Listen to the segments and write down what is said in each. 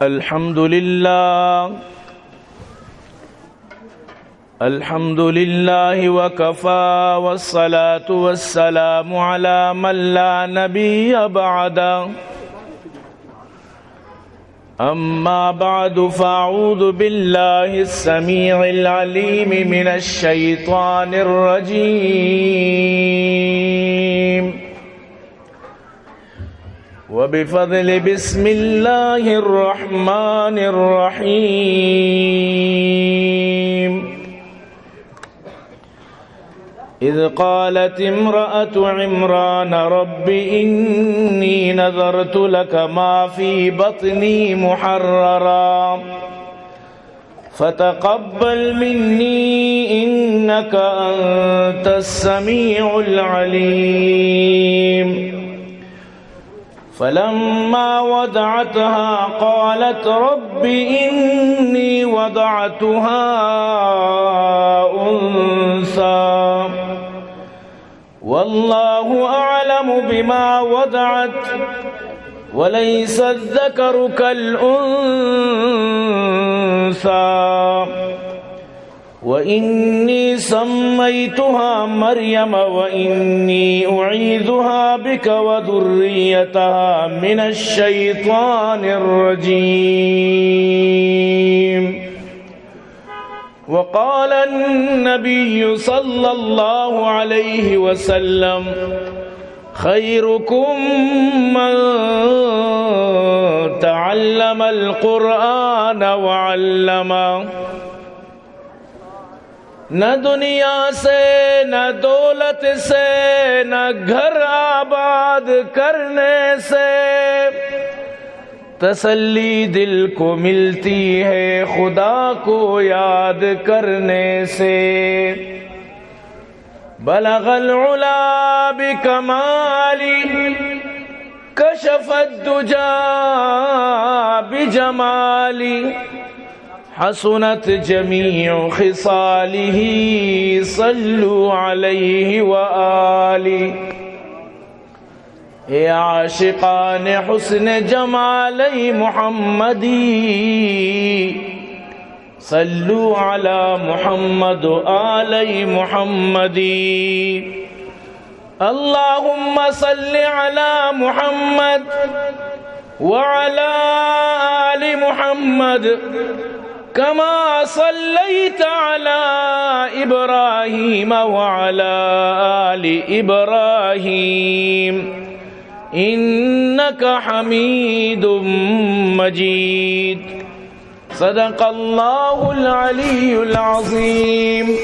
الحمد لله. الحمد لله وكفى، والصلاة والسلام على من لا نبي بعده. أما بعد، فأعوذ بالله السميع العليم من الشيطان الرجيم. وبفضل بسم الله الرحمن الرحيم. إذ قالت امرأة عمران رب إني نذرت لك ما في بطني محررا فتقبل مني إنك أنت السميع العليم. فلما وضعتها قالت رب إني وضعتها أنثى والله أعلم بما وضعت وليس الذكر كالأنثى وإني سميتها مريم وإني أعيذها بك وذريتها من الشيطان الرجيم. وقال النبي صلى الله عليه وسلم: خيركم من تعلم القرآن وعلمه. نہ دنیا سے، نہ دولت سے، نہ گھر آباد کرنے سے، تسلی دل کو ملتی ہے خدا کو یاد کرنے سے۔ بلغ العلا بکمالی، کشف الدجی بجمالی، حسنت جميع خصاله صلوا عليه وآله. اے عاشقان حسن جمال محمدی، صلوا على محمد وآل محمد. اللهم صل على محمد وعلى آل محمد كما صليت على إبراهيم وعلى آل إبراهيم إنك حميد مجيد. صدق الله العلي العظيم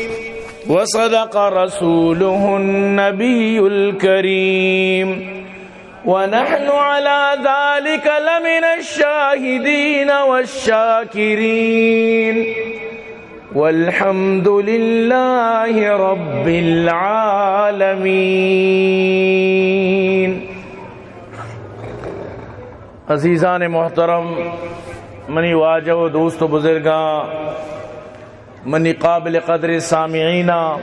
وصدق رسوله النبي الكريم ونحن على ذلك لمن الشاهدين والشاكرين والحمد لله رب العالمين. عزیزان محترم، منی واجہ و دوست و بزرگاں، منی قابل قدر سامعیناں،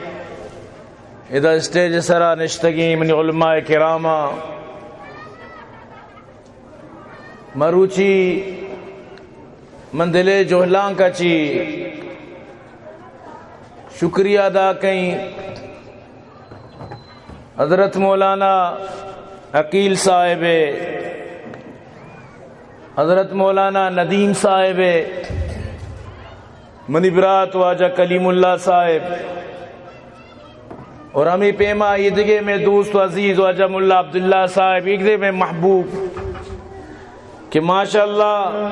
ادا اسٹیج سرا نشتگیں منی علماء کراماں، مروچی من دلے جہلانک چی شکریہ ادا کئیں حضرت مولانا عقیل صاحب، حضرت مولانا ندیم صاحب، منی برات واجہ کلیم اللہ صاحب، اور ہمے پیما ایدگہ مئے دوست و عزیز واجہ ملا عبداللہ صاحب، ایدگہ مئے محبوب کہ ماشاءاللہ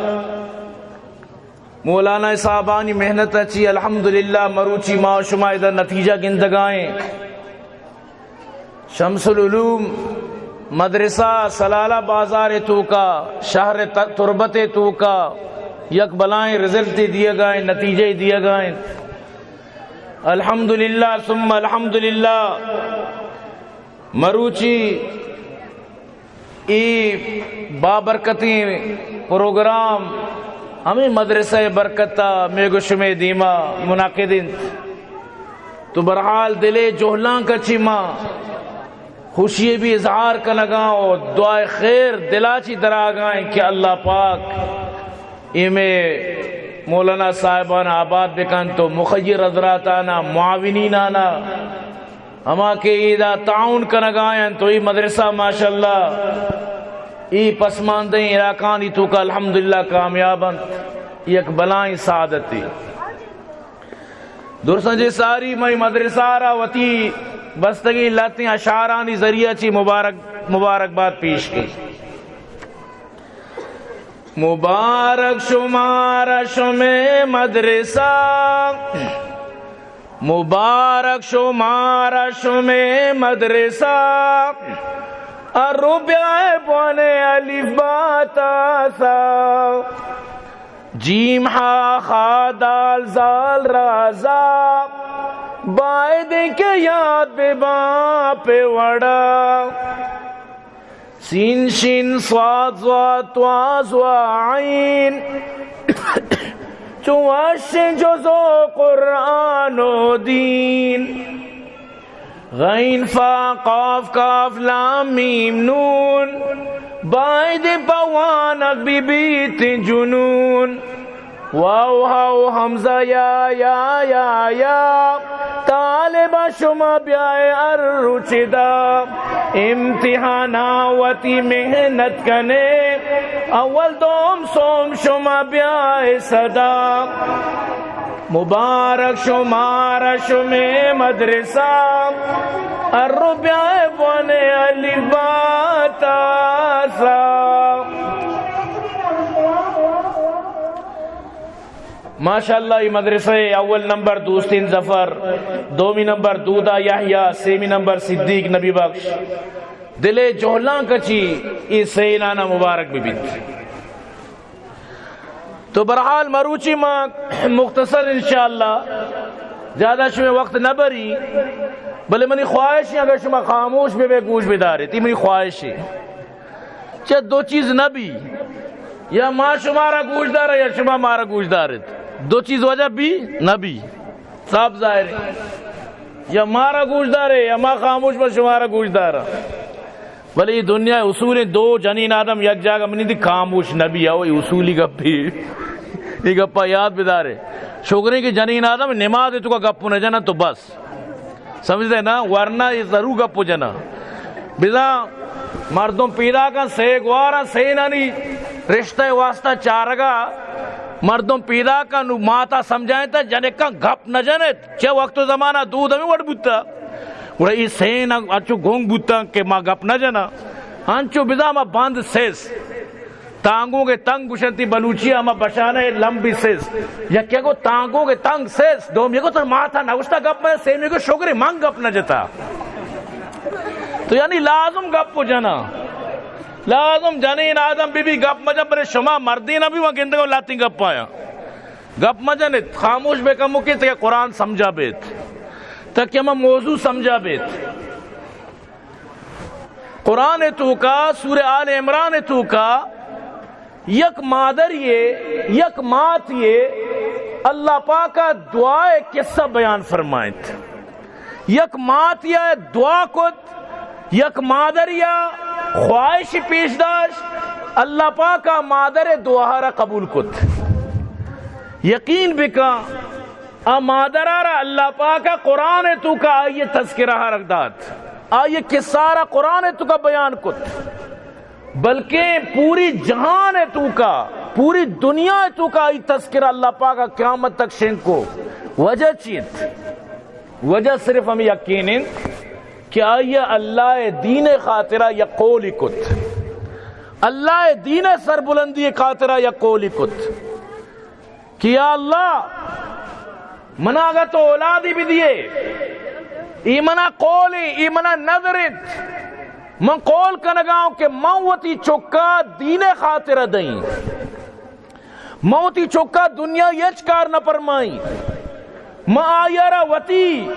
مولانا صاحبانی محنت چی الحمدللہ مروچی ما و شما ادا نتیجہ گندگائیں۔ شمس العلوم مدرسہ سلالہ بازار توکا، شہر ت-، تربت توکا یک بلائیں رزلٹ دیگائیں، نتیجہ دیگائیں۔ الحمدللہ ثم الحمدللہ۔ مروچی اے بابرکتیں پروگرام ہمے مدرسہ برکتا مئے گو شمئے دیما منعقد انت۔ تو بہرحال دلے جہلانک چی ما خوشی بھی اظہار کنگاں و دعائے خیر دلا چی دراگائیں کہ اللہ پاک اے مئے مولانا صاحبان آباد بکن تو مخیر حضراتانا، معاونینانا، ہما کہ ایدا تعاون کنگا انت، تو ای مدرسہ ماشاءاللہ ای پسماندہیں علاقانی توکا الحمدللہ کامیاب انت، یک بلائیں سعادتے۔ درساں چہ ساری مئی مدرسہ را وتی بستگیں لہتیں اشعارانی ذریعہ چی مبارک، مبارکباد پیش کئی۔ مبارک شمارا شمے مدرسہ، مبارک شمارا شمے مدرسہ، ارو بیائے بونے الف با تا ثا۔ جیم ہا خا دال زال را زا، باید کہ یاد بباں پہ وڑا۔ سین شین صاد ضاد طوا ظا عین، چو وش جزو قرآن و دین۔ غین فا قاف کاف لام میم نون، باید پہ وانگ بہ بیت جنون۔ واو ہاو ہمزہ یا یا یا یا، طالبا شما بیائے ہر روچ دا۔ امتحانا وتی محنت کنے، اول دوم سوم شما بیائے صدا۔ مبارک شمارا شمے مدرسہ، ارو بیائے بونے الف با تا ثا۔ ماشاءاللہ، ای مدرسہ اول نمبر دوستین ظفر، دومی نمبر دودا یحییٰ، سیمی نمبر صدیق نبی بخش۔ دل جہلانک چی ای سینانا مبارک بہ بیت۔ تو بہرحال مروچی ما مختصر انشاءاللہ زیادہ شمے وقت نہ بری، بلے منی خواہش ہے اگر شما خاموش بہ بے گوش بدارے، تی منی خواہش ہے۔ چہ دو چیز نہ بی، یا ما شمارا گوش دارا یا شما مارا گوش دارت، دو چیز وجہ بی نہ بی، صاف ظاہر ہے۔ یا مارا گوش دارے یا ما خاموش بہ شمارا گوش دارا۔ بلے اے دنیا اصول ہیں، دو جنین آدم یک جاگہ منی دی خاموش نہ بی، او اے اصولی گپی۔ اے گپا یاد بدارے۔ شگریں کہ جنین آدم نماز توکا گپ نہ جنن تو بس۔ سمجھتے نا؟ ورنہ اے ضرور گپ جنن۔ بزاں مردم پیدا کن، سے گوارا، سے نانی رشتہ واسطہ چارگا مردم پیدا کن، نو ماتا سمجھائیں تا جنکاں گپ نہ جنت۔ چہ وقت و زمانہ دود ہمیں وڑ بوتا۔ گڑا اے سین انچو گنگ بوتاں کہ ما گپ نہ جناں۔ انچو بزاں ما بند سیس۔ تانگو کے تنگ گشنتی بلوچی ہما بشانہ لمبی سیس۔ یکے گو تانگو کے تنگ سیس۔ دومی گو تر ماتا نہ گشتا گپ، من سیمی گو شگری من گپ نہ جتا۔ تو یعنی لازم گپ جناں۔ لازم جنین آدم بی بی گپ مجن، بلے شما مردین بی وہاں گندگو لاتیں گپ آیا۔ گپ مجنت، خاموش بے کمو کہ تکہ قرآن سمجھا بیت، تکہ ہما موضوع سمجھا بیت۔ قرآن توکا سورہ آل عمران توکا یک مادریے، یک ماتیے اللہ پاکا دعائے قصہ بیان فرمائنت۔ یک ماتیا دعا کت، یک مادریا خواہش پیش داشت، اللہ پاکا مادر دعا را قبول کت۔ یقین بکن، آ مادرا را اللہ پاکا قرآن توکا آئی تذکرہ رکھ دات، آئی قصہ را قرآن توکا بیان کت۔ بلکیں پوری جہان توکا، پوری دنیا توکا آئی تذکرہ اللہ پاکا قیامت تک شنگ کو۔ وجہ چیت؟ وجہ صرف ہمیں یقین انت کہ آئی اللہ دین خاطرہ یک قولی کت، اللہ دین سربلندی خاطرہ یک قولی کت۔ کہ یا اللہ، منا اگاں تو اولادی بدیے، ای منا قولے، ای منا نذر انت۔ من قول کنگاؤں کہ من وتی چکا دین خاطر دئیں۔ من وتی چکا دنیا ہچ کار نہ پرمائیں۔ من آئی را وتی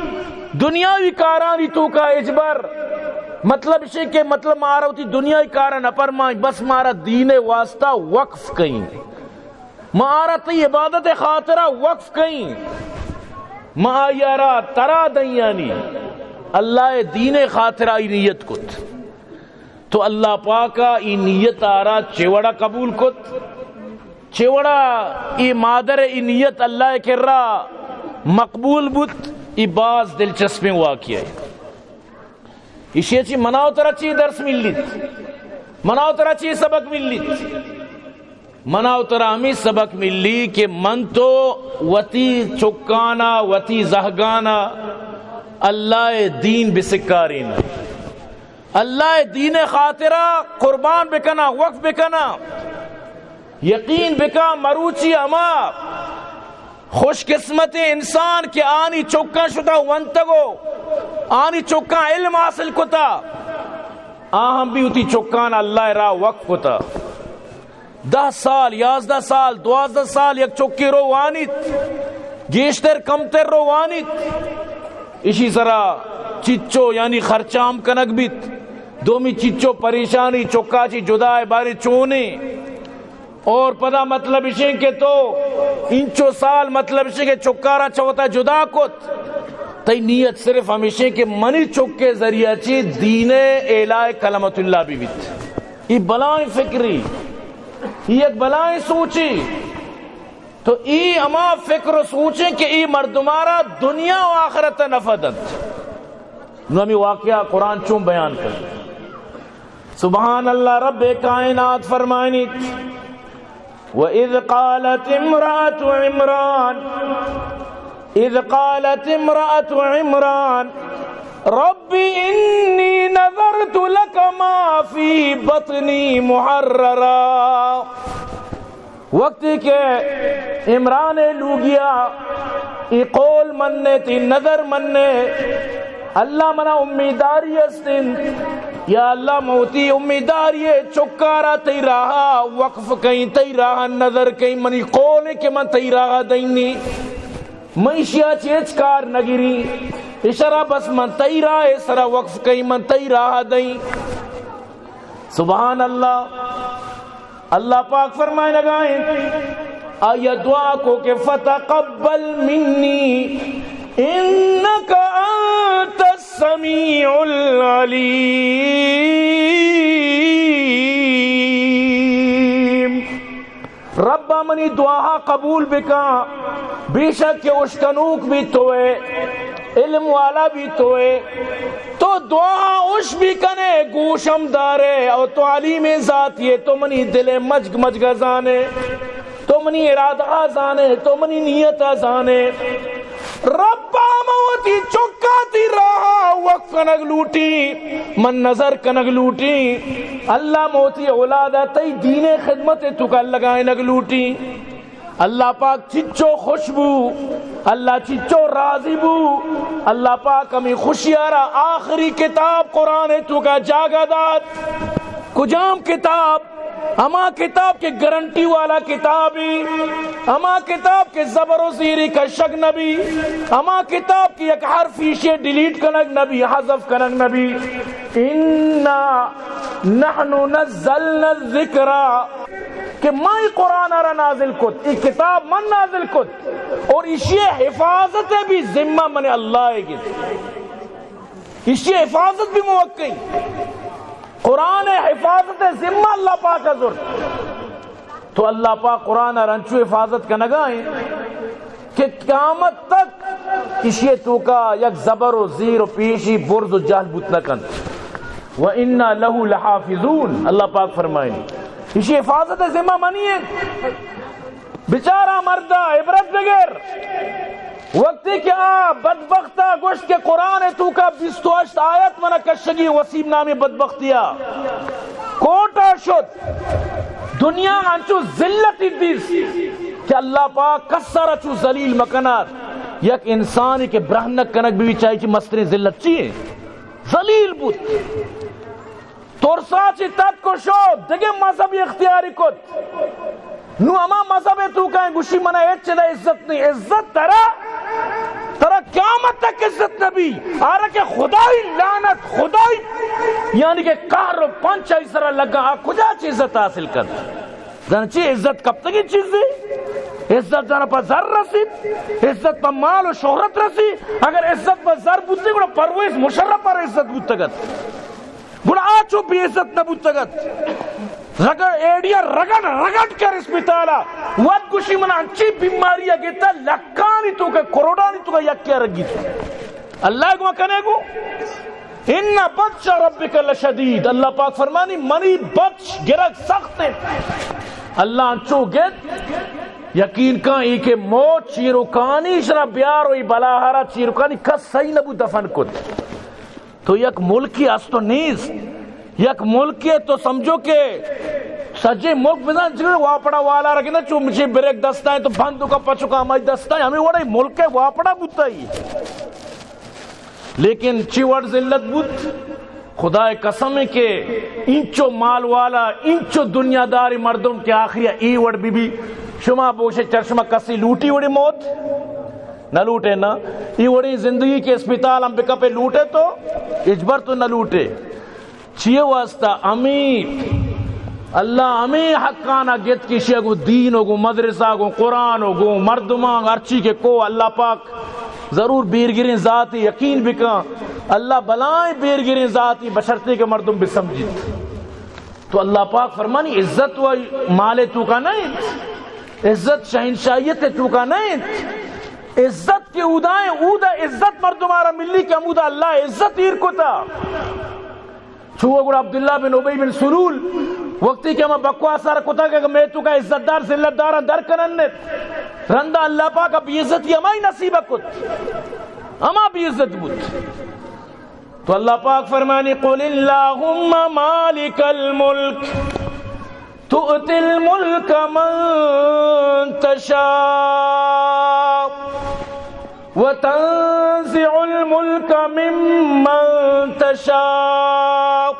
دنیاوی کارانی توکا اجبر، مطلب شے کہ مطلب مارا وتی دنیاوی کارا نہ پرمائیں، بس مارا دین واسطہ وقف کئیں۔ ما آرا تئی عبادت خاطرا وقف کئیں۔ ما آئی آرا ترا دئیانی۔ اللہ دین خاطرا ای نیت کت۔ تو اللہ پاکا ای نیت آرا چے وڑا قبول کت؟ چے وڑا ای مادر ای نیت اللہ ءِ کرا مقبول بوت، ای باز دلچسپیں واقعہ ہے۔ ایشی چی منا و ترا چی درس ملیت؟ منا و ترا چی سبق ملیت؟ منا و ترا ہمیں سبق ملی کہ من تو وتی چکانا، وتی زہگانا اللہ ءِ دین بسکارین، اللہ ءِ دین ءِ خاطرا قربان بکنا، وقف بکنا۔ یقین بکا، مروچی ہما خوش قسمتیں انسان کہ آنی چکاں شتا ونتگو، آنی چکاں علم حاصل کتا، آ ہم بھی وتی چکان اللہ ءِ راہ وقف کتا۔ دہ سال، یازدہ سال، دوازدہ سال یک چکے رو وانیت، گیشتر کمتر رو وانیت، اشی سرا چچو یعنی خرچہ ہم کنگ بیت۔ دومی چچو پریشانی، چکا چی جدا ءِ بارے چونیں۔ اور پدا مطلب اشیں کہ تو انچو سال مطلب اشیں کہ چکارا چہ وتا جدا کت، تئی نیت صرف ہمیشیں کہ منی چک ءِ ذریعہ چی دین ءِ اعلاء کلمت اللہ بہ بیت۔ ای بلائیں فکری، ای یک بلائیں سوچی۔ تو ای ہما فکر و سوچیں کہ ای مردمارا دنیا و آخرت نفع دنت۔ نو ہمیں واقعہ قرآن چون بیان کن؟ سبحان اللہ، رب کائنات فرمائنیت، وَإِذْ قَالَتِ امْرَأَتُ عِمْرَانَ، إِذْ قَالَتِ امْرَأَتُ عِمْرَانَ، رَبِّ إِنِّي نَذَرْتُ لَكَ مَا فِي بَطْنِي مُحَرَّرًا۔ وقتی کہ عمران لوگیا ای قول منت، ای نظر منت، اللہ منا امیداری است انت، یا اللہ موتی امیداری چکارا تئی راہا وقف کئیں، تئی راہا نظر کئیں، منی قول کہ من تئی راہا دئینی، من اشیا چہ ہچ کار نگری، اشرا بس من تئی راہ سرا وقف کئیں، من تئی راہا دئیں۔ سبحان اللہ۔ اللہ پاک فرمائنگا انت، آیا دعا کو کہ فتقبل منی انک انت السمیع العلیم۔ ربا منی دعاہا قبول بکاں، بے شک کہ اشکنوک بھی توئے، علم والا بھی توئے، تو دعاہا اش بھی کنے، گوش ہم دارے، اور تو علیم ذاتی ئے، تو منی دل مجگ مجگا زانے، تو منی ارادہ زانے، تو منی نیت زانے۔ ربا من وتی چکا تئی راہا وقف کنگ لوٹی، من نظر کنگ لوٹی۔ اللہ موتی اولادا تئی دین خدمت توکا لگائنگ لوٹی۔ اللہ پاک چچو خوش بو، اللہ چچو راضی بو۔ اللہ پاک ہمیں خوشیارا آخری کتاب قرآن توکا جاگہ دات۔ کجام کتاب؟ ہما کتاب کہ گارنٹی والا کتابی، ہما کتاب کہ زبر و زیری کشگ نبی، ہما کتاب کہ یک حرف ایشی ڈیلیٹ کنگ نبی، حذف کنگ نبی۔ انا نحن نزلنا الذکر، کہ ما ای قرآن را نازل کت، ای کتاب من نازل کت، اور ایشی حفاظت بھی ذمہ من اللہ گت، ایشی حفاظت بھی موقع۔ قرآن حفاظت ذمہ اللہ پاک زرت۔ تو اللہ پاک قرآن ء رنچو حفاظت کنگا ہیں کہ قیامت تک اشی توکا یک زبر و زیر و پیشی برز و جہل بوت نہ کنت۔ و انا لہ لحافظون، اللہ پاک فرمائنی، اشی حفاظت ذمہ منی انت۔ بچارا مردا عبرت بگر۔ وقتی کہ آ بدبختا گوشت کہ قرآن توکا بیست و ہشت آیت منا کشگی، وسیم نامی بدبختیا کوٹا شد۔ دنیا انچو ذلتی دیست کہ اللہ پاک کسرا چو ذلیل مکنات۔ یک انسانی کہ برہنک کنگ بی چاہی چی مسترین ذلت چی ہے؟ ذلیل بوت۔ ترسا چی تتک و شو دگہ مذہبی اختیاری کت۔ نو ہما مذہب توکا گوشی منا ہچ دا عزت نہیں۔ عزت ترا، ترا قیامت تک عزت نبی۔ آرا کہ خدائی لعنت، خدائی یعنی کہ قہر و پنچ آئی سرا لگا، آ کجا چی عزت حاصل کن؟ زن چی عزت کپتگی چیزی؟ عزت زن پہ زر رسید، عزت پہ مال و شہرت رسی۔ اگر عزت پہ زر بوتی گڑا پرویز مشرف پر عزت بوتگت۔ گڑا آ چو بے عزت نہ بوتگ ات۔ رگڑ، ایڈیا رگڑ رگڑ کر اسپتالا۔ وت گوشی من انچی بیماری گتا، لکھانی توکا، کروڑانی توکا یکی رگی۔ اللہ گو کنے گو، ان بطش ربک لشدید۔ اللہ پاک فرمانی، منی بطش، گرگ سخت ہے۔ اللہ انچو گت، یقین کن ای کہ موت چیروکانی شرا بیار و ای بلاہرا چیروکانی کس صحیح نبو دفن کت۔ تو یک ملکی است و نیست۔ یک ملکے تو سمجھو کہ سجے ملک بزن چکے واپڑا والا رکھنا، چو مچے بریک دستا ہے تو بند کا پچو کا ہمائی دستا ہے، ہمیں وڑے ملک ہے واپڑا بوتا ہی۔ لیکن چی وڑ ذلت بوت؟ خدائے قسم ہے کہ انچو مال والا، انچو دنیا داری مردم کہ آخری ای وڑ بی بی۔ شما بوشے چرشما کسی لوٹی وڑی موت؟ نہ لوٹے نا۔ ای وڑی زندگی کہ اسپتال ہم بکپے لوٹے تو اجبر تو نہ لوٹے۔ چیئے واسطہ؟ ہمیں اللہ ہمیں حقانا گت کہ شیئے گو دین و گو مدرسہ گو قرآن و گو مردمان ہرچی کہ کو اللہ پاک ضرور بیرگریں ذاتی یقین بکن۔ اللہ بلائیں بیرگریں ذاتی بشرطے کہ مردم بسمجھیت۔ تو اللہ پاک فرمانی عزت و مال توکا نہ انت، عزت شہنشاہیت توکا نہ انت۔ عزت کہ اودائیں، اودا عزت مردمارا ملی کہ ہمودا اللہ عزت ایر کتا۔ چو گڑا عبداللہ بن ابی بن سلول وقتی کہ ہما بکواس سر کتا کہ میں توکا عزت دار ذلت دارا در کنن نت، رندا اللہ پاک بے عزتی ہمائی نصیب کت، ہما بے عزت بوت۔ تو اللہ پاک فرمانی، قل اللهم مالك الملك تؤتي الملك من تشاء وتنزع الملك ممن تشاء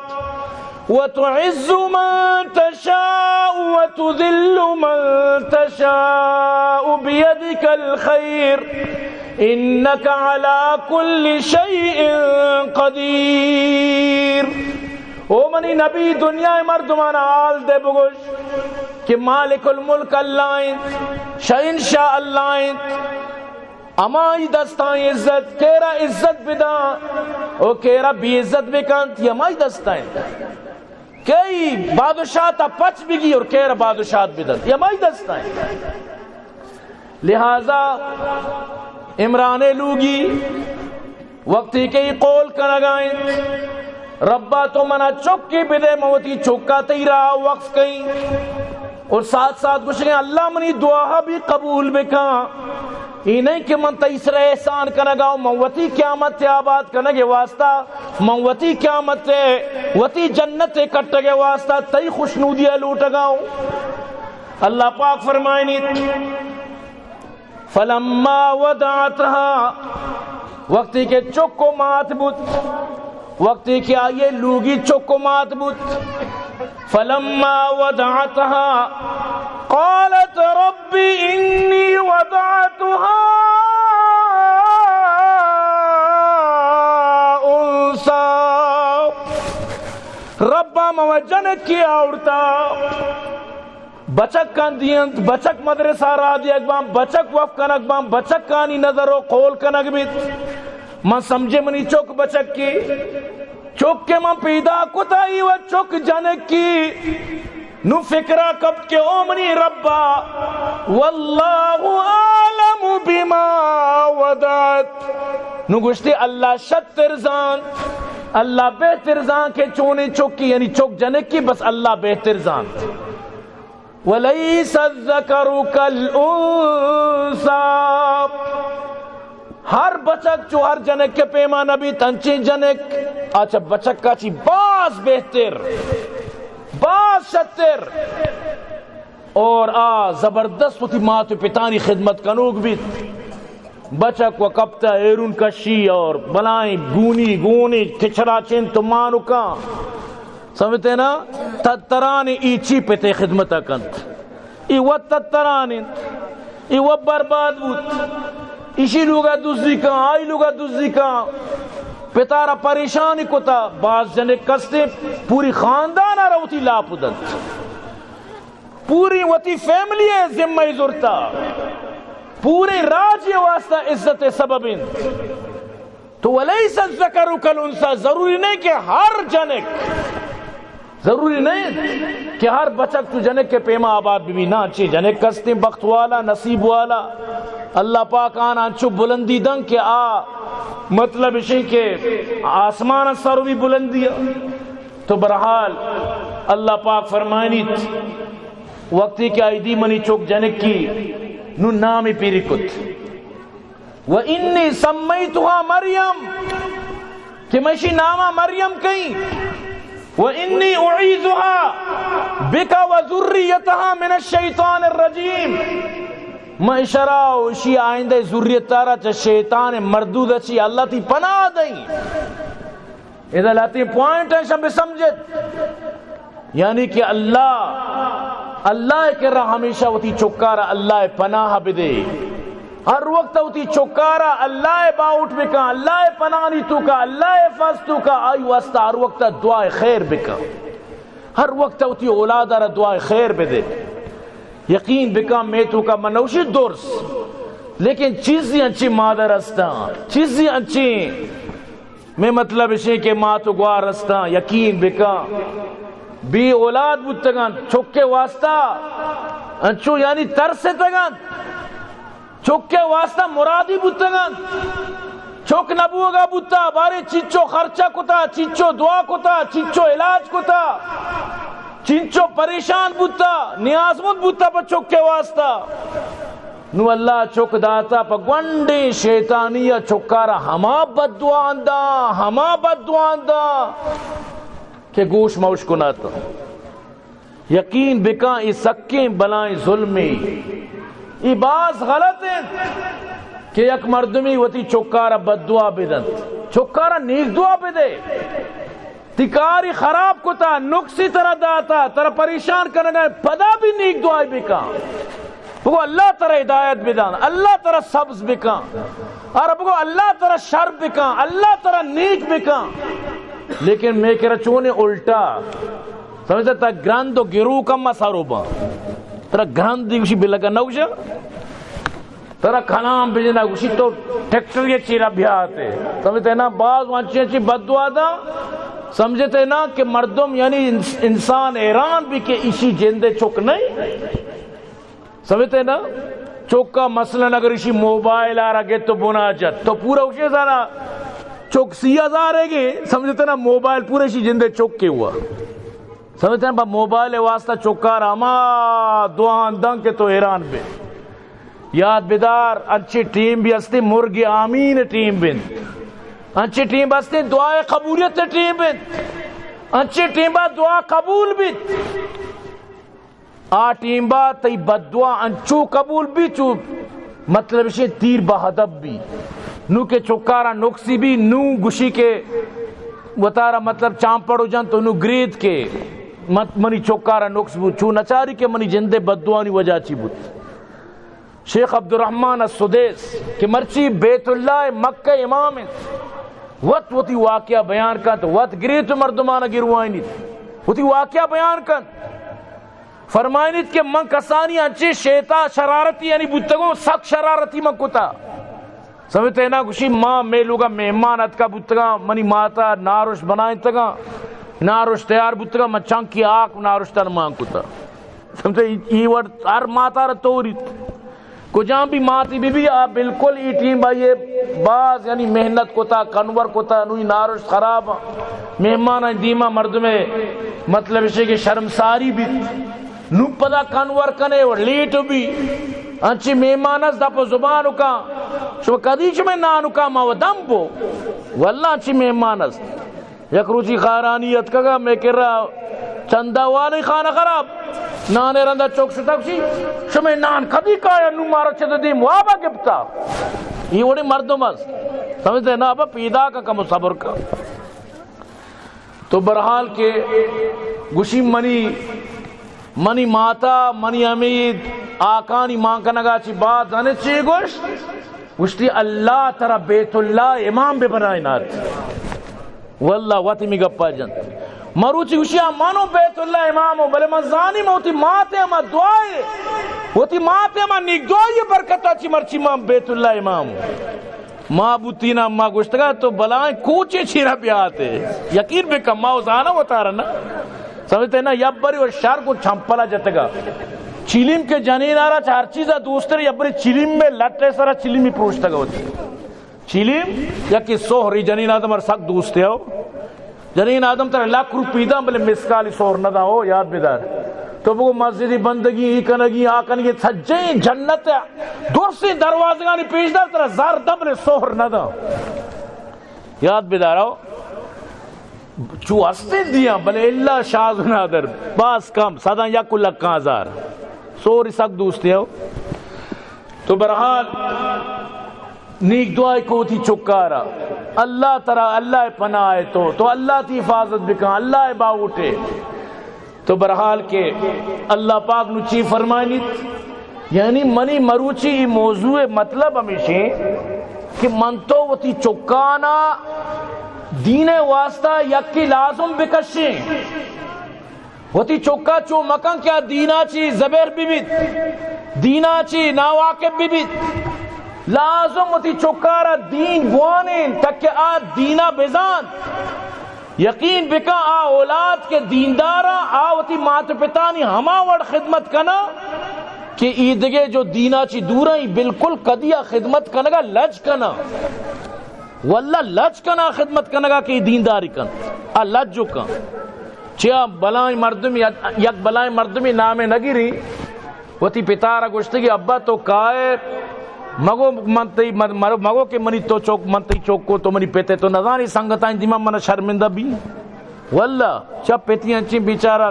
وتعز من تشاء وتذل من تشاء بيدك الخير إنك على كل شيء قدير۔ او منی نبی، دنیا مردمانا حال دے بگوش کہ مالک الملک اللہ انت، شہنشاہ اللہ انت۔ ہمائی دستاں عزت، کیرا عزت بداں او کیرا بے عزت بکنت، یہ ہمائی دستاں انت۔ کئی بادشاہ تا پچ بگی اور کیرا بادشاہت بدنت، یہ ہمائی دستاں انت۔ لہذا عمران لوگی وقتی کہ ای قول کنگا انت، ربا تو منا چکی بدے، من وتی چکا تئی راہ وقف کئیں۔ اور ساتھ ساتھ گوشگیں، اللہ منی دعا بھی قبول بکن۔ ای نہیں کہ من تئی سر احسان کنگا، من وتی قیامت آباد کنگے واسطہ، من وتی قیامت، وتی جنت کٹگے واسطہ، تئی خوشنودی لوٹگا ہوں۔ اللہ پاک فرمائنیت، فلما وضعتها، وقتی کہ چک و مات بوت، وقتی کہ آئیے لوگی چک و مات بوت، فلما وضعتها قالت رب إني وضعتها أنثى، ربا من جنکی آورتا۔ بچک کندی انت، بچک مدرسہ را دیگ بان، بچک وف کنگ بان، بچکانی نظر و قول کنگ بیت۔ من سمجھے منی چک بچکی، چک کہ من پیدا کتا ای و چک جنکی۔ نو فکرا کپت کہ او منی ربا، واللہ اعلم بما وضعت۔ نو گوشتی اللہ شتر زانت، اللہ بہتر زانت کہ چونیں چکی، یعنی چک جنکی، بس اللہ بہتر زانت۔ وليس الذكر كالأنثى۔ ہر بچک چو ہر جنک کے پیما نبی، تنچیں جنک، اچھا، بچک کا چی باز بہتر، باز شتر، اور آ زبردست وتی مات و پتانی خدمت کنوک بیت۔ بچک و کپتہ ایرون کشی اور بلائیں گونی گونی کچرا چنت و مانکاں، سمجھتے نا، تتران ای چی پتے خدمت کنت؟ ای وت تتران انت، ای وت برباد بوت، ایشی لوگا دزی کن، آئی لوگا دزی کن، پتارا پریشانی کتا۔ باز جنک کستے پوری خاندان را وتی لاپ دنت۔ پوری وتی فیملی ء ذمہ زرتا، پورے راج ء واسطہ عزت ء سبب انت۔ تو وليس الذكر كالأنثى، ضروری نہیں کہ ہر جنک، ضروری نہ انت کہ ہر بچک چو جنک کے پیما آباد بہ بی، نہ، انچیں جنک ہستیں بخت والا، نصیب والا، اللہ پاک آن انچو بلندی دن کہ آ مطلب اشیں کہ آسمان سر بھی بلندی ہے۔ تو بہرحال اللہ پاک فرمائنیت، وقتی کہ آئی دی منی چک جنکی، نو نامی پیری کت، و انی سمیتها مریم، کہ من اشی ناما مریم کئیں، و انی اعیذها بک و ذریتها من الشیطان الرجیم، من اشرا و اشی آئندہ ذریتارا چہ شیطان مردود چی اللہ تی پناہ دئیں۔ ادا لہتیں پوائنٹ ہیں، شما بسمجھت۔ یعنی کہ اللہ، اللہ ءِ کرا ہمیشہ وتی چکارا اللہ ءِ پناہ بدے۔ ہر وقت وتی چکارا اللہ ءِ باہوٹ بکن، اللہ ءِ پناہانی توکا، اللہ ءِ حفاظت توکا، آئی واسطہ ہر وقت دعائے خیر بکن۔ ہر وقت وتی اولادارا دعائے خیر بدے۔ یقین بکن، مئے توکا من نوشی درس، لیکن چیزی انچیں مادر ہستاں، چیزی انچیں، مئے مطلب اشیں کہ مات و گوار ہستاں، یقین بکن، بے اولاد بوتگاں، چکے واسطہ انچو یعنی ترستگاں، چکے واسطہ مرادی بوتگاں، چک نبوگا بوتا، بارے چچو خرچہ کتا، چچو دعا کتا، چچو علاج کتا، چنچو پریشان بوتا، نیازمند بوتا پہ چکے واسطہ۔ نو اللہ چک داتا، پہ گونڈیں شیطانی ءَ چکارا ہما بددعا داں، ہما بددعا داں کہ گوش موش کنات۔ یقین بکن، اے سکیں بلائیں ظلمے، اے باز غلط انت کہ یک مردمی وتی چکارا بددعا بدنت، چکارا نیک دعا بدے۔ تی کاری خراب کتا، نقصی ترا داتا، ترا پریشان کنگا، پدا بھی نیک دعائی بکن۔ بگو اللہ ترا ہدایت بدان، اللہ ترا سبز بکن۔ اور بگو اللہ ترا شر بکن، اللہ ترا نیک بکن۔ لیکن مئے کرا چونے الٹا۔ سمجھتا تا گرند و گرو کم سارو با۔ ترا گرند دی گوشی بلگا نوشا۔ ترا کلام بجنا گوشی تو ٹریکٹر یہ چیرا بیاتے۔ سمجھتے نا، باز وانچی انچی بددعا دا۔ سمجھتے نا کہ مردم یعنی انس-، انسان حیران بھی کہ اشی جندے چک نہیں۔ سمجھتے نا؟ چکا مثلاً اگر اشی موبائل آرا گت تو بنا جت، تو پورا اشی زانا چک سی ہزار ہے گے، سمجھتے نا؟ موبائل پورا اشی جندے چک کے ہوا۔ سمجھتے ہیں؟ با موبائل واسطہ چکار ہما دعا دن کہ تو حیران بے۔ یاد بدار، انچی ٹیم بھی ہستی، مرگ آمین ٹیم بنت۔ انچی ٹیم ہستی، دعائے قبولیت ٹیم بنت۔ انچی ٹیم با دعا قبول بیت۔ آ ٹیم با تئی بددعا انچو قبول بی، چو مطلب اشی تیر با ہدف بی۔ نو کہ چکارا نقصی بی، نو گوشی کہ وتارا مطلب چامپڑو جن تو نو گرید کہ مت-، منی چکارا نقص بو، چو نچاری کہ منی جندے بددعانی وجہ چی بوت۔ شیخ عبدالرحمن السدیس کہ مرچی بیت اللہ مکہ امام انت، وت وتی واقعہ بیان کنت، وت گریت و مردمان گروائنیت، وتی واقعہ بیان کنت۔ فرمائنیت کہ من کسانی انچیں شیطان شرارتی یعنی بوتگوں، سک شرارتی من کتا۔ سمجھتے نا؟ گوشی، ما مئے لوگا مہمان اتکا بوتگاں، منی ماتا ناروش بنائینتگاں، ناروش تیار بوتگاں، من چنکی آک ناروشتان مان کتا۔ سمجھتے؟ ای وڑ ہر ماتا را توریت۔ کجام بھی ماتی بی بی، آ بالکل ای ٹیم با یہ باز یعنی محنت کتا، کنور کتا، نوی ناروش خراب، مہمان دیما مردمے مطلب اشی کہ شرمساری بیت۔ نو پدا کنور کنے و لیٹ بی۔ انچی مہمان است دپ و زبان کا۔ شما کدی شما نان کا ما و دم بو۔ واللہ انچی مہمان است۔ یک روچی خارانی اتکگا مئے کرا چندہ والے خانہ خراب۔ نانے رندا چک شتا گوشی، شمے نان کدی کایا، نو مارا چہ دیم وابا گپتا۔ یہ وڑے مردم است۔ سمجھتے نا؟ ابا پیدا کا کم صبر کا۔ تو بہرحال کہ گوشی منی، منی ماتا، منی امید، آکانی مان کنگا چی بات زانے چی گوشت؟ گوشتی، اللہ ترا بیت اللہ امام بہ بنائینات۔ واللہ وتی می گپا جنت۔ مروچی گوشی، آ منو بیت اللہ امامو، بلے من زانی من وتی ماتے ہما دعائے، وتی ماتے ہما نیک دعائے برکتا چی مرچی من بیت اللہ امامو۔ ما بوتینا، ما گوشتگا تو بلائیں کوچے چیرا بیاتے۔ یقین بکن، ما و زانا وتارا نا۔ سمجھتے نا؟ یبری و شر گوں چمپلا جتگا۔ چیلیم کہ جنین آرا چہ ہر چیزا دوستر، یبری چیلیم میں لٹے سرا چیلیمی پروشتگا ہوتی۔ چیلیم یکی سہری جنین آدم ہر سک دوستے ہو۔ جنین آدم ترا لکھ روپی داں، بلے مسکالی سہر نہ داں، ہو یاد بدار۔ تو بگو مسجدی بندگی، ای کنگی، آ کنگی، سجیں جنت درسیں دروازگانی پیش دار، ترا زر داں، بلے سہر نہ داں۔ یاد بدار ہو۔ چو ہستے دیاں، بلے الا شاز و نادر، باز کم، صداں یک و لکاں ہزار۔ سہری سک دوستے ہو۔ تو برحال نیک دعائے کو وتی چکارا، اللہ ترا، اللہ پناہ ہے، تو، تو اللہ تی حفاظت بکن، اللہ باوٹے۔ تو برحال کہ اللہ پاک نو چی فرمائنیت؟ یعنی منی مروچی ای موضوع مطلب ہمیشیں کہ من تو وتی چکانا دین واسطہ یکی لازم بکشیں۔ وتی چکا چو مکن کہ آ دینا چی زبر ببیت، دینا چی ناواقف ببیت۔ لازم وتی چکارا دین بوانین تاکہ آ دینا بزانت۔ یقین بکن آ اولاد کہ دیندارا، آ وتی مات پتانی ہما وڑ خدمت کنا کہ ای دگہ جو دینا چی دورا، ای بالکل کدی آ خدمت کنگا لج کنا۔ واللہ لج کنا خدمت کنگا کہ ای دینداری کن۔ آ لج کن۔ چیا بلائیں مردمی، یک بلائیں مردمی نامے نگیری، وتی پتارا گوشتگی، ابا تو کائے، مگو من تئی، مر-، مر-، مگو کہ منی تو چوک، من تئی چوک کو، تو منی پتے، تو نزانی سنگتانی دیما من شرمندہ بی۔ واللہ چا پتی انچیں بیچارہ،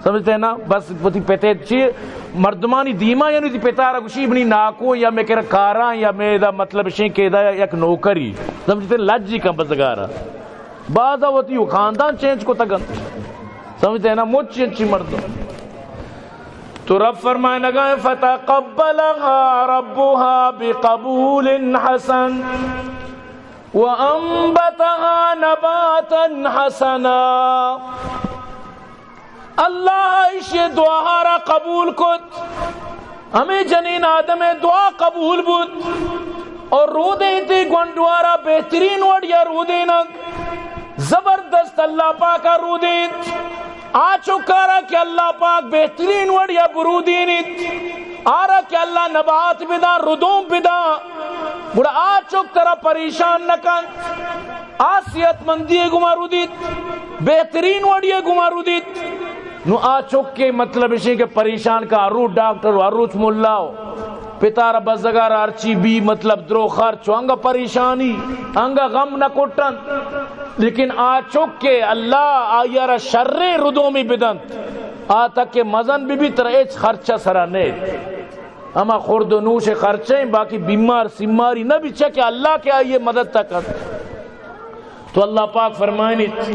سمجھتے ہیں نا، بس وتی پتے چی مردمانی دیما، یعنی وتی پتارا گوشی منی ناکو یا میں کرا کاراں یا میں دا مطلب شیں کہ دا یک نوکری، سمجھتے ہیں، لجی کن بزگارا۔ بعض وتی و خاندان چینج کتگ انت۔ سمجھتے ہیں نا؟ مچ انچی مردم۔ تو رب فرمائنگا ہے، فتقبلها ربها بقبول حسن وانبتها نباتا حسنا۔ اللہ ایشی دعا را قبول کت۔ ہمیں جنین آدم دعا قبول بوت اور رودینتی گونڈوارا بہترین وڑیا رودینگ۔ زبردست اللہ پاکا رودینت۔ آ چکارا کہ اللہ پاک بہترین وڑیا برودینیت، آرا کہ اللہ نبات بداں، ردوم بداں، گڑا آ چک ترا پریشان نہ کنت۔ آ صحت مندی گما رودیت، بہترین وڑی گما رودیت۔ نو آ چکے مطلب اشیں کہ پریشان کا، ہر روچ ڈاکٹر و ہر روچ ملا و پتار بزگار ہرچی بی مطلب درو خرچ و انگا پریشانی، انگا غم نہ کٹنت۔ لیکن آ چکے اللہ آئیارا شریں ردومی بدنت، آ تک کہ مزن بی بی ترا ہچ خرچہ سرا نیت۔ ہما خورد و نوش خرچہ ہیں، باقی بیمار سیماری نہ بی، چہ کہ اللہ کہ آئیے مدد تک انت۔ تو اللہ پاک فرمائنیت،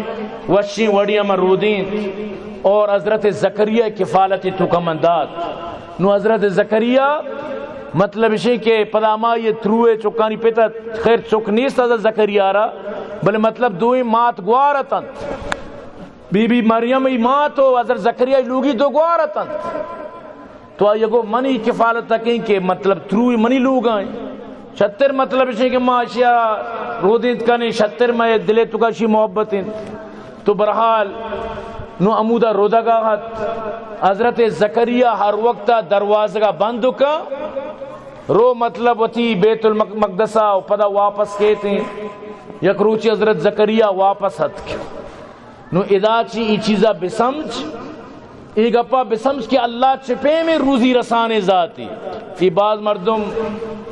وشیں وڑی ہما رودینت اور حضرت زکریا کفالت توکا من دات۔ نو حضرت زکریا مطلب اشیں کہ پدا ہما یہ تروئے چکانی پت ات، خیر چک نیست حضرت زکریا را، بلے مطلب دوئیں مات گوار اتنت۔ بی بی مریم ای مات و حضرت زکریا ای لوگی دو گوار اتنت۔ تو آئی گو منی کفالت تکیں کہ مطلب تروئی منی لوگا ہیں۔ شتر مطلب اشیں کہ ما اشیا رودینت کنیں، شتر مئے دلے توکا شی محبت انت۔ تو برحال نو ہمودا رودگا ات۔ حضرت زکریا ہر وقتا دروازگا بند کا، رو مطلب وتی بیت المقدسا و پدا واپس کیتیں۔ یک روچی حضرت زکریا واپس اتک۔ نو ادا چی ای چیزا بسمجھ، ای گپا بسمجھ کہ اللہ چہ پیمیں روزی رسانیں ذاتی۔ ای باز مردم،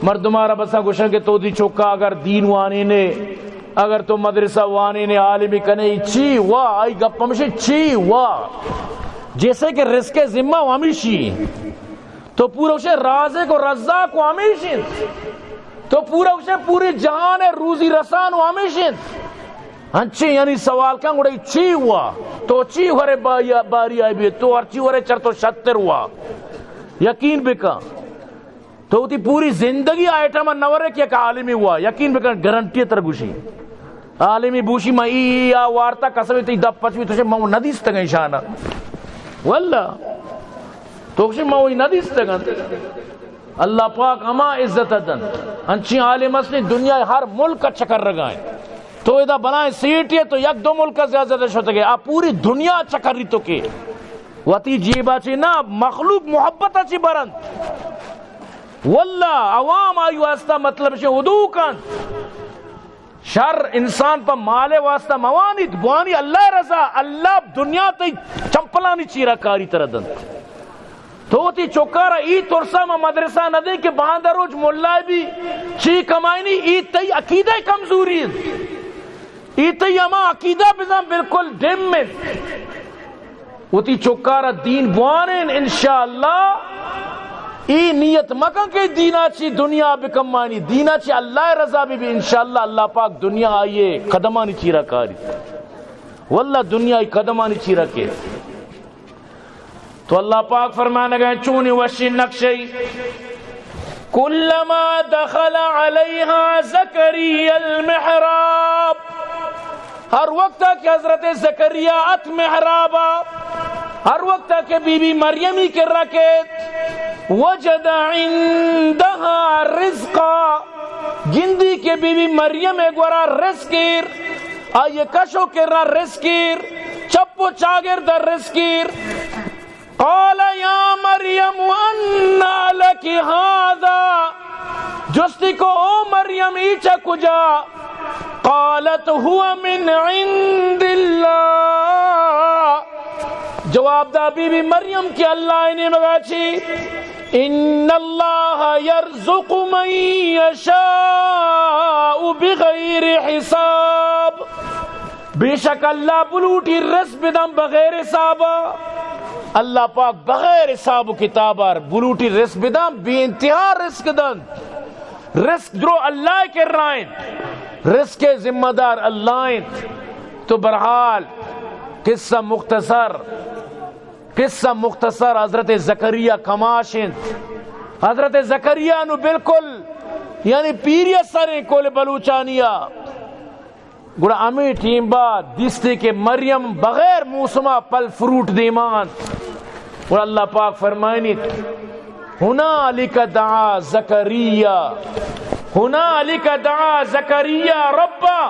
مردمارا بسا گوشن کہ تو دی چکا اگر دین وانینے، اگر تو مدرسہ وانینے، عالمی کنے، ای چی وا، ای گپ ہمشی چی وا۔ جیسے کہ رزق ذمہ و ہمیشی۔ تو پورا اسے رازق و رزاق و ہمیش انت۔ تو پورا اسے پوری جہان روزی رسان و ہمیش انت۔ انچیں یعنی سوال کن گڑا چی ہوا؟ تو چی ورے باری، باری آئی بی، تو ہر چی ورے چر تو شتر ہوا۔ یقین بکن۔ تو وتی پوری زندگی آئٹم نورے کہ یک عالمی ہوا۔ یقین بکن، گارنٹی تر گوشی۔ عالمی بوشی ما ای، ای آ وارتا قسم تی دپ پچ بی تو چے ما ندیستگ ایشانا۔ واللہ۔ تو چے ما وی ندیستگ انت۔ اللہ پاک ہما عزت دنت۔ انچیں عالم است دنیا ہر ملک چکر رگائیں۔ تو ادا بلائیں سیٹے، تو یک دو ملک زیادہ زیادہ شتگے، آ پوری دنیا چکری تو کے وتی جیبا چی نہ، مخلوق محبت چی برند۔ واللہ عوام آئی واسطہ مطلب شے ادو کن۔ شر انسان پہ مال واسطہ موانیت، بوانی اللہ رضا، اللہ دنیا تئی چمپلانی چیرا کاری تر دنت۔ تو وتی چکارا ای ترسا ما مدرسہ نہ دیں کہ باندا روچ ملا بی چی کمائنی، ای تئی عقیدہ کمزوری انت۔ ای تئی ہما عقیدہ بزاں بالکل ڈم انت۔ وتی چکارا دین بوانین، انشاءاللہ ای نیت مکن کہ دینا چی دنیا بکمانی، دینا چی اللہ رضا بی بی، انشاءاللہ اللہ پاک دنیا آئیے قدمانی چیرا کاری۔ واللہ دنیا ای قدمانی چیرا کے۔ تو اللہ پاک فرمانگا چونی وشی نقشی، کلما دخل علیها زکریا المحراب، ہر وقت کہ حضرت زکریا ات محرابا، ہر وقت کہ بی بی مریمی کرا کیت، وجد عندها رزقا، گندی کہ بی بی مریم گورا رزق ایر، آئی کشو کرا رزق ایر، چپ و چاگرد رزق ایر۔ قال یا مریم انا لک هذا، جستی کو او مریم ای چہ کجا؟ قالت هو من عند الله، جواب دا بی بی مریم کہ اللہ نیمگا چی، ان اللہ یرزق من یشاء بغیر حساب، بے شک اللہ بلوٹی رزق بدن بغیر حسابا۔ اللہ پاک بغیر حساب و کتابا بلوٹی رزق بدن، بے انتہا رزق دن۔ رزق درو اللہ کرا انت، رزق ذمہ دار اللہ انت۔ تو بہرحال قصہ مختصر، قصہ مختصر، حضرت زکریا کماش انت۔ حضرت زکریا نو بالکل یعنی پیری سر کل بلوچانیا۔ گڑا ہمے ٹیمبا دیستے کہ مریم بغیر موسما پھل فروٹ دیما انت۔ گڑا اللہ پاک فرمائنیت، هنالک دعا زکریا، هنالک دعا زکریا ربا،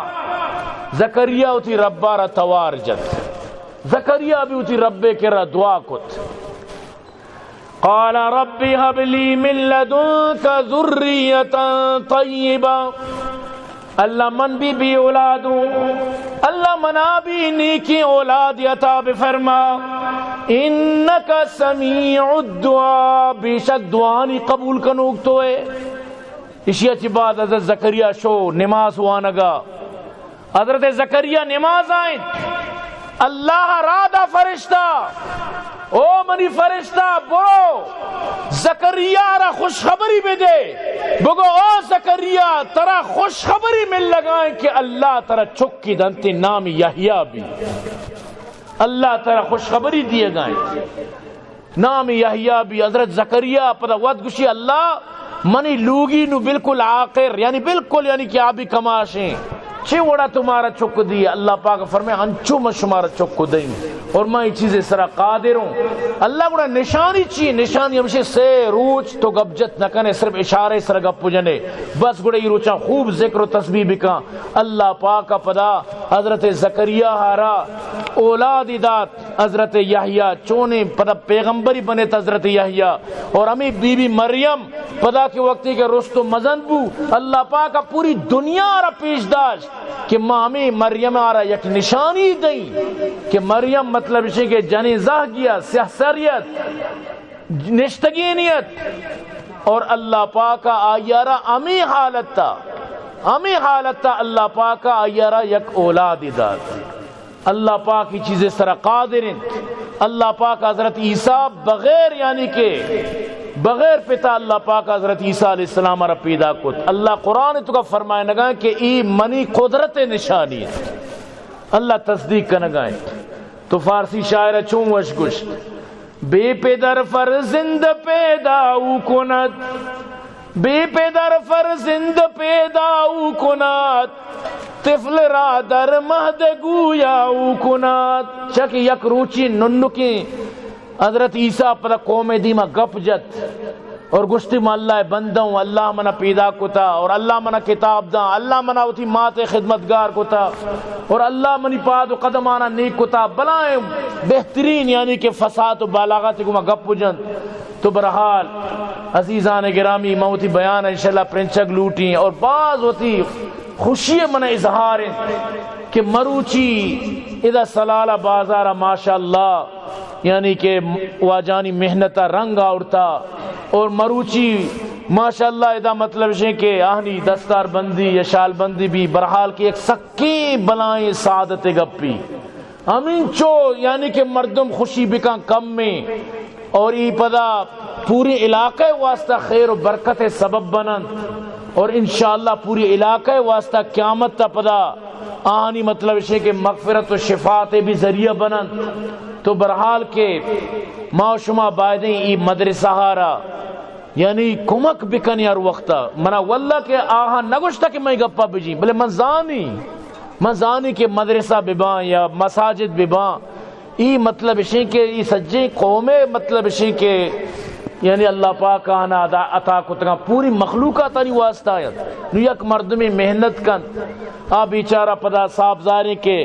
زکریا وتی ربا را توار جت، زکریا بھی وتی ربے کرا دعا کت۔ قال رب هب لي من لدنك ذرية طيبة، اللہ من بھی بے اولاد ہوں، اللہ منا بھی نیکی اولاد عطا بفرما، انك سميع الدعاء، بے شک دعانی قبول کنوک تو ہے۔ اشیا چی بعد حضرت زکریا شو نماز وانگا۔ حضرت زکریا نماز آئیں، اللہ را دا فرشتہ، او منی فرشتہ، برو زکریا را خوشخبری بدے، بگو او زکریا، ترا خوشخبری مل لگائیں کہ اللہ ترا چکی دنتے، نام یحییٰ بھی۔ اللہ ترا خوشخبری دیگائیں۔ نام یحییٰ بھی۔ حضرت زکریا پدا وت گوشی، اللہ منی لوگی نو بالکل عاقر، یعنی بالکل، یعنی کہ آبی کماشیں، چی وڑا تمہارا چک دی؟ اللہ پاک فرمائے، انچو من شمارا چک دیں اور من یہ چیزیں سرا قادر ہوں۔ اللہ گڑا نشانی چی؟ نشانی ہمشہ سے روچ تو گپ جت نہ کنے، صرف اشارے سرا گپ جنے، بس گڑا یہ روچاں خوب ذکر و تسبیح بکاں۔ اللہ پاک پدا حضرت زکریا ہارا اولادی دات، حضرت یحییٰ چونیں پدا پیغمبری بنت حضرت یحییٰ، اور ہمیں بی بی مریم پدا کے وقتی کہ رست و مزن بو، اللہ پاک پوری دنیا را پیش داشت کہ ما ہمیں مریم آرا یک نشانی دیں کہ مریم مطلب اسے کہ جنیں زہگیا سیاہ سریت نشتگینیت، اور اللہ پاک آئیارا ہمیں حالتا، ہمیں حالتا اللہ پاک آئیارا یک اولادی دات۔ اللہ پاک ای چیزے سرا قادر انت۔ اللہ پاک حضرت عیسیٰ بغیر، یعنی کہ بغیر پتا، اللہ پاک حضرت عیسیٰ علیہ السلام را پیدا کت۔ اللہ قرآن تو کا فرمائے نگا کہ ای منی قدرت نشانی انت۔ اللہ تصدیق کنگا انت۔ تو فارسی شاعر چون وش گوشت، بے پدر فرزند پیدا او کند، بے پدر فرزند پیدا او کند، طفل را در مهد گویا او کند۔ چک یک روچی ننکیں حضرت عیسیٰ پدا قوم دیما گپ جت اور گوشتی، من اللہ بندہ ہوں، اللہ منا پیدا کتا اور اللہ منا کتاب داں، اللہ منا وتی مات خدمتگار کتا اور اللہ منی پاد و قدمانا نیک کتا۔ بلائیں بہترین، یعنی کہ فصاحت و بلاغت گما گپ جنت۔ تو بہرحال عزیزان گرامی، من وتی بیان انشاءاللہ پرنچگ لوٹیں اور باز وتی خوشی من اظہار انت کہ مروچی ادا سلالہ بازار ماشاءاللہ، یعنی کہ واجانی محنت رنگ آورتا اور مروچی ماشاءاللہ ادا مطلب شے کہ آہنی دستار بندی یا شال بندی بھی، بہرحال کہ یک سکیں بلائیں سعادت گپی۔ ہمینچو یعنی کہ مردم خوشی بکن کم میں اور ای پدا پوری علاقہ واسطہ خیر و برکت سبب بنند اور انشاءاللہ پوری علاقہ واسطہ قیامت تا پدا آنی مطلب شے کہ مغفرت و شفاعت بھی ذریعہ بنند۔ تو بہرحال کہ ما و شما بایدیں ای مدرسہ ہارا یعنی کمک بکنی ہر وقتا۔ منا واللہ کہ آہاں نگوشتا کہ میں گپا بجیں، بلے من زانی، من زانی کہ مدرسہ بباں یا مساجد بباں، ای مطلب اشیں کہ ای سجیں قومے مطلب اشیں کہ یعنی اللہ پاک آہاں عطا، عطا کتگاں، پوری مخلوقاتانی واسطہ آیت۔ نو یک مردمی محنت کنت، آ بیچارہ پدا صاحب ظاہریں کہ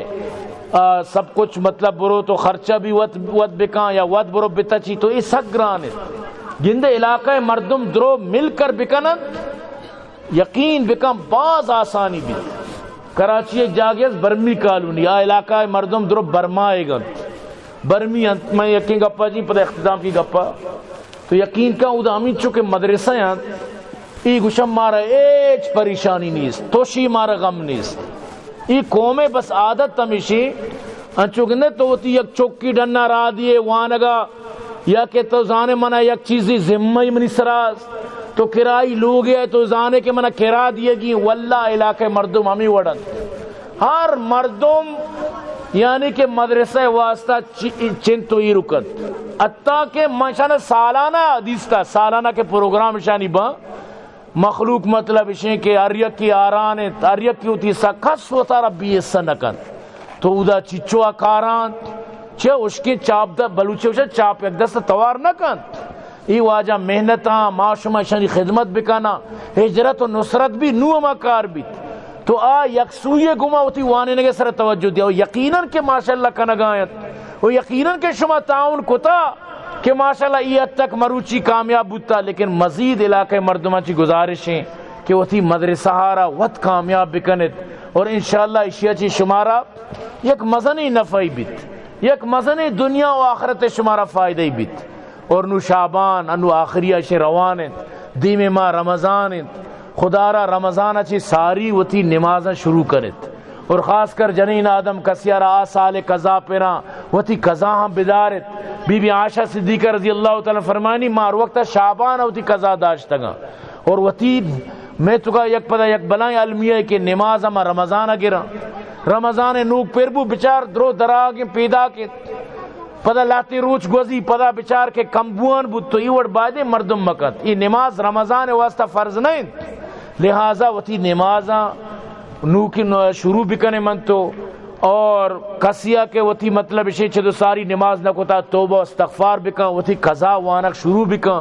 آ، سب کچھ مطلب برو تو خرچہ بھی وت، وت بکاں یا وت برو بتچی تو ای سک گران انت۔ گندے علاقہ مردم درو مل کر بکنن، یقین بکن باز آسانی بیت۔ کراچی جاگہ است برمی کالونی، آ علاقہ مردم درو برما گنت، برمی انت۔ میں یقین گپا جی پدا اختتام کی گپا تو یقین کن اودا ہمینچو کہ مدرسہ انت، ای گوشم مارا ہچ پریشانی نیست، توشی مارا غم نیست۔ ای قومے بس عادت ہمیشی انچو کہ نہ تو وتی یک چوکی ڈنا را دیے وانگا یا کہ تو زانے منا یک چیزی ذمہ منی سراست، تو کرائی لوگے ہے تو زانے کہ منا کرا دیگی، واللہ علاقے مردم ہمی وڑن۔ ہر مردم یعنی کہ مدرسہ واسطہ چی-، چنت و ایرو کنت۔ حتیٰ کہ من شان سالانہ دیستا، سالانہ کے پروگرام شانی با مخلوق مطلب اشیں کہ ہر یکی آران انت، ہر یکی وتی سا کس وتارا بی حصہ نہ کنت۔ تو اودا چچو آ کاران چہ اشکیں چاپ دا، بلوچی وشا چاپ یک دست توار نہ کنت۔ ای واجہ محنتاں، ما شما اشانی خدمت بکناں، ہجرت و نصرت بھی نو ہما کار بیت۔ تو آ یک سوئے گما وتی وانینگے سر توجہ دیا و یقیناً کہ ماشاءاللہ کنگا انت و یقیناً کہ شما تعاون کتا کہ ماشاءاللہ ای حد تک مروچی کامیاب بوتا، لیکن مزید علاقہ مردمان چی گزارش ہیں کہ وتی مدرسہ ہارا وت کامیاب بکنت اور انشاءاللہ اشیا چی شمارا یک مزنی نفعی بیت، یک مزنی دنیا و آخرت شمارا فائدہ بیت۔ اور نو شعبان انو آخری اشیں روان انت، دیم ماہ رمضان انت۔ خدا را رمضان چی ساری وتی نمازاں شروع کنت اور خاص کر جنین آدم کسیارا آ سال قضا پراں وتی قضا ہم بدارت۔ بی بی عائشہ صدیقہ رضی اللہ تعالی عنہا فرمانی، ما ہر وقت شعبان وتی قضا داشتگاں اور وتی میں تو کا یک پدا یک بلائیں المیہ کہ نماز ہم رمضان گراں، رمضان نوک پر بو بچار درو دراگیں پیدا کے پدا لہتے روچ گوزی، پدا بچار کہ کمبوان بوت، تو ای وڑ بایدیں مردم مکت۔ ای نماز رمضان واسطہ فرض نہ انت، لہذا وتی نمازاں نوکی نو-، شروع بکنے من تو۔ اور کسیا کہ وتی مطلب اشے چہ دو ساری نماز نہ کتا، توبہ و استغفار بکن، وتی قضا وانک شروع بکن۔